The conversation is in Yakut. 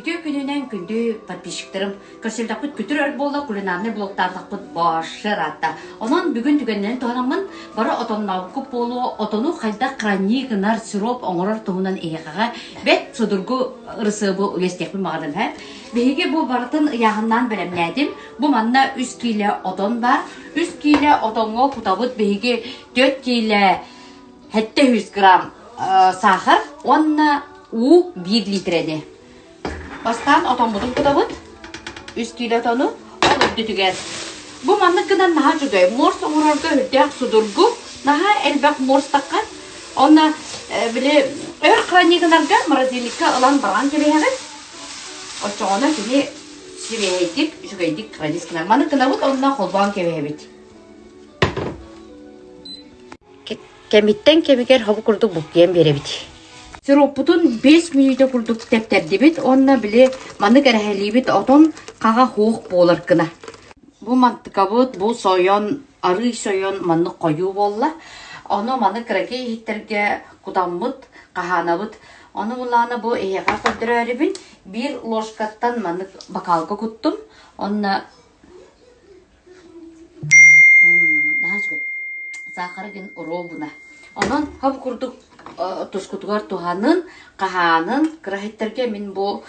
Үтүө күнүнэн күндү подписчиктарым, көрсөллөхпүт күтүр өр буолла, кулинарнай блогтаатахпыт башы ыраатта. Онон бүгүн түгэнинэн туһанаммын бары отоннообуккут буолуо, отону хайдах хранни гынар сироп оҥорор туһунан эһиэхэҕэ бэрт судургу ырысыабы үлэстиэхпин баҕарым һэ. Биһиги бу барытын ыйааһыннаан бэлэмнээтим. Бу манна 3 киилэ отон баар. 3 киилэ отоҥҥо кутабыт биһиги 4 киилэ 700 грамм саахар уонна уу 1 литрэни. Бастаан отоммутун кутабыт. Үс киилэ отону ол үрдүтүгэр. Бу маннык гынан наһаа үчүгэй. Морс оҥорорго үрдээх судургу. Наһаа элбэх морс таххар. Онно били өр хранни гынарга морозильникка ылан баран кэбиһэҕин. Оччоҕуна кини сибиэһэйдик, үчүгэйдик хранить гынар. Маны гынабыт онно холбоон кэбиһэбит. Кэмиттэн кэмигэр хобу курдук буккуйан биэрэбит. Сироппутун 5 мүнүүтэ курдук тэптэрдибит уонна били маннык эрэһэлиибит отон хаҕа хуох буолар гына. Бу мантыкабыт бу сойон, арыы сойон маннык хойуу буолла. Ону маны кыракый иһиттэргэ кутаммыт, хаһаанабыт. Ону булаана бу эһиэхэ көрдөрөөрүбүн биир ложкаттан маннык бокалга куттум. Онно Наһаа үчүгэй. Саахара диэн оруобуна. Онон хам курдук тускутугар туһанын, хаһаанын, кыраһыттарга мин бу.